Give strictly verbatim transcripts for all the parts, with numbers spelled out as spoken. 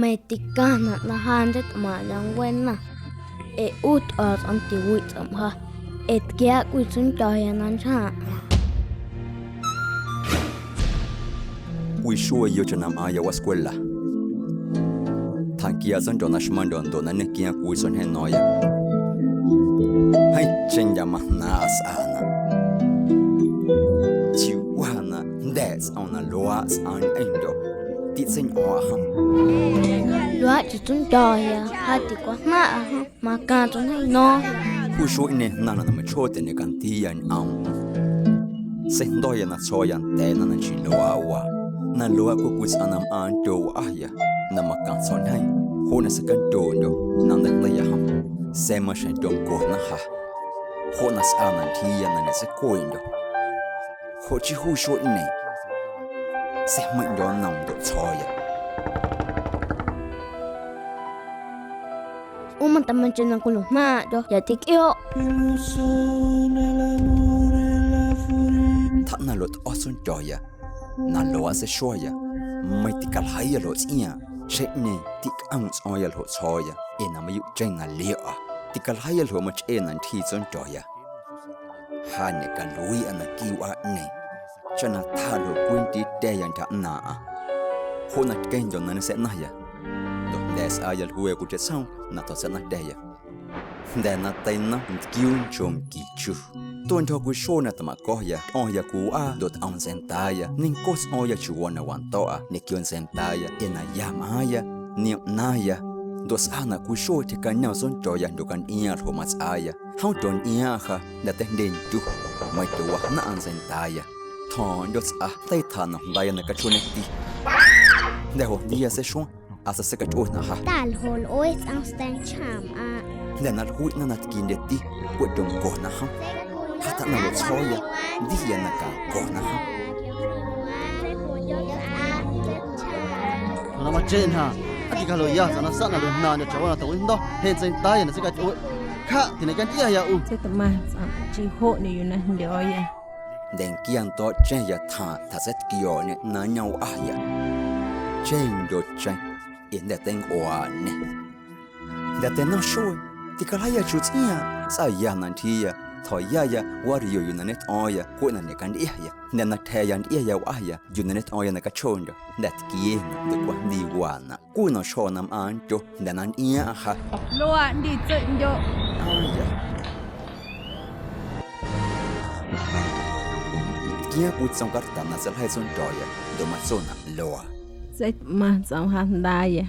Ee ticaⁿnaꞌ na ja nntseitꞌmaaⁿꞌndyo̱ ncueena, ee ꞌu Tyꞌo̱o̱tsꞌom tiwiꞌ tsꞌomꞌ ja, ee tquiaaꞌ cwii tsondyo̱ya na nchjaaⁿꞌ. Cwii xuee yocheⁿ na mꞌaaⁿya wascuela, tjanquiaa tsondyo̱ na xmaⁿndyo̱ ndoꞌ na ñequiaaⁿ cwii tsoñjeeⁿ no̱o̱ⁿya. Jeeⁿcheⁿ ndyaꞌ majnaaⁿꞌa sꞌaanaꞌ. Chiuu waa na jnda̱a̱ꞌ tsꞌoom na luaaꞌ sꞌaaⁿ ñꞌeⁿndyo̱, tiꞌtseiñꞌo̱o̱ⁿꞌa jom. Luaaꞌ chii tsondyo̱ya, ja ticwajnaⁿꞌa jom, macaaⁿ tsoñjeeⁿ no̱o̱ⁿ. Cwii xueeꞌñeeⁿ jnaⁿnaꞌ na meiⁿchjoo tiñeꞌcandiiya ñꞌoomꞌm. Seijndo̱ya na tsjo̱o̱ya nda̱a̱na na nchii luaaꞌ waa, na luaaꞌ cwii cwii tsꞌaⁿ na mꞌaaⁿ ntyooꞌ wꞌaya na macaaⁿ tsjo̱ꞌñjeeⁿ, joꞌ na seicandyooꞌndyo̱ na nnteijndeiya jom, sa̱a̱ maxjeⁿ tyonconaꞌ ja. Joꞌ na sꞌaa na ntyjiiya na ñeꞌtseicueeꞌndyo̱. Joꞌ chii juu xueeꞌñeeⁿ seijmeiⁿꞌndyo̱ nnoom ndoꞌ tsjo̱o̱ya. ꞌU mateiꞌ macheⁿ na cwiluiꞌjnaaⁿꞌndyo̱ ya tiquioꞌ. Tjaꞌnaⁿ luaꞌtꞌo̱ tsondyo̱ya na luaaꞌ seixuaya, meiⁿ ticaljeiiya ljoꞌ tsꞌiaaⁿ, xeⁿꞌñeeⁿ tiꞌcꞌomꞌ tsꞌo̱o̱ⁿya ljoꞌ tsjo̱o̱ya ee na mayuuꞌcheⁿ na lioꞌa. Ticaljeiiya ljoꞌ machꞌeenaꞌ ntyjii tsondyo̱ya. Ja ñeꞌcaluiiꞌa naquiiꞌ wꞌaaꞌñeeⁿ, chaꞌ na tjaa ljoꞌ cwii ndiitya̱ya ntyjaꞌnaaⁿꞌaⁿ. Joꞌ na tqueⁿndyo̱ na ñeseinaⁿya, ndoꞌ jnda̱a̱ sꞌaaya ljuee cwiicheⁿ tsjoom na tjo̱tseiꞌnaⁿtya̱ya. Jnda̱ na teinom ntquiuu nchooꞌ nqui chu, tueꞌntyjo̱ cwii xuee na tmaⁿꞌco̱ya, tꞌo̱ⁿya cwii wꞌaa ndoꞌ tꞌom ntseindaaya, ñenco tsꞌo̱o̱ⁿya chiuuwaa na wando̱ꞌa ñequio ntseindaaya ee na ya mꞌaaⁿya, niom ꞌnaⁿya. Ndoꞌ sꞌaanaꞌ cwii xuee tyjeeꞌcañom tsondyo̱ya ndyoocantyꞌiaaⁿꞌaⁿ ljoꞌ matsꞌaaya. Jom tyontyꞌiaaⁿꞌaⁿ ja, jnda̱ teijndye ndyu, meiⁿ tyowajnaⁿꞌa ntseindaaya. Tjo̱o̱ⁿꞌndyo̱ tsꞌa, teitjaa na jndaaya na cachjooñeti. Jnda̱ joꞌ jndiiya seixueeⁿ, hasta seicachꞌunaꞌ ja. Ta ljoꞌ lꞌue tsꞌom sta̱nchjaⁿꞌmꞌaⁿꞌ. Jnda̱ na jluiꞌna na tquindyeti, cweꞌ tyonconaꞌ jom. Ja tjaꞌnaⁿ ljoꞌ tsjo̱o̱ya, ndiiya na canconaꞌ jom. Ljoꞌ na macheꞌ ñjaaⁿ, aa ticaloya tsaⁿ na saꞌ na luiꞌjnaaⁿndyo̱ chaꞌwaa na tawijndo̱, je ntseindaaya na seicachꞌueꞌ. Cjaꞌ, tiñeꞌcantyꞌiaya ꞌu. Tseitꞌmaⁿ tsꞌomꞌ, nchii joꞌ ñꞌoom yuu na jndyo̱o̱ya. Jnda̱ nquia ndo̱o̱ꞌcheⁿya tjaaⁿꞌ tjatseitquiooꞌñê na nñoom wꞌaya. Cheⁿndyo̱cheⁿ, ee jnda̱ teincꞌuaaꞌñê. Jnda̱ teinom xuee, ticaljeiiya chu tsꞌiaaⁿ, sꞌaaya na ntyjiiya, tjo̱yaya wario yuu na ñetꞌo̱o̱ⁿya cweꞌ na ñeꞌcantyꞌiaya. Jnda̱ na tja̱ya ntyꞌiaya wꞌaya yuu na ñetꞌo̱o̱ⁿya na cachjoondyo̱, jnda̱ tquienaꞌ ndoꞌ cwajndii waanaꞌ. Cwii nnom xjo̱ na mꞌaaⁿ nndyo jnda̱ na ntyꞌiaaⁿꞌaⁿ ja. Luaaꞌ ndi tsueꞌndyoꞌ. Aaya. Tquiaaⁿ cwii tsoom carta na tseiljeii tsondyo̱ya ndoꞌ matsonaꞌ luaa: Tseitꞌmaⁿ tsꞌoom ja jndaaya,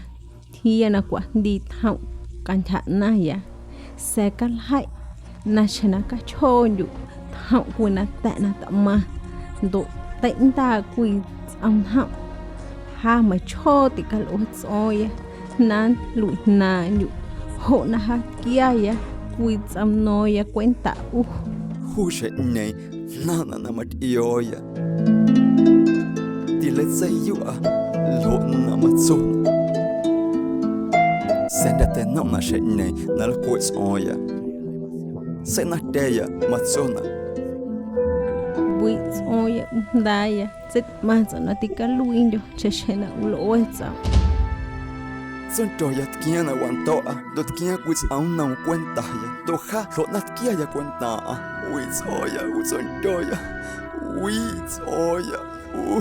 ntyjiiya na cwajndii tjomꞌ cantyja ꞌnaⁿya, sa̱a̱ caljeiꞌ na xjeⁿ na cachjoondyuꞌ tjomꞌ cwii nata̱ꞌ na tꞌmaⁿ ndoꞌ teiꞌndaaꞌ cwii tsꞌom njomꞌ. Ja meiⁿchjoo ticalꞌue tsꞌo̱o̱ⁿya na nluiꞌjnaaⁿꞌndyuꞌ, joꞌ na ja tquiaya cwii tsꞌom no̱o̱ⁿya cwentaꞌ ꞌu. Juu xjeⁿꞌñeeⁿ jnaⁿnaꞌ na matyꞌiooya, tileitseiyuꞌa ljoꞌ na matsonaꞌ. Sa̱a̱ jnda̱ teinomꞌnaꞌ xjeⁿꞌñeeⁿ na nlcweꞌ tsꞌo̱o̱ⁿya. Seiꞌnaⁿtya̱ya, matsonaꞌ: Wiꞌ tsꞌo̱o̱ⁿya ꞌu jndaaya, tseitꞌmaⁿ tsꞌom na ticaluiindyo̱ chaꞌxjeⁿ na ꞌu lꞌue tsꞌomꞌ. Tsondyo̱ya tquiaaⁿ na wando̱ꞌa ndoꞌ tquiaaⁿ cwii tsꞌom nnoom cwentaya, ndoꞌ ja ljoꞌ na tquiaya cwentaaⁿꞌaⁿ. Wiꞌ tsꞌo̱o̱ya ꞌu tsondyo̱ya, wiꞌ tsꞌo̱o̱ya ꞌu.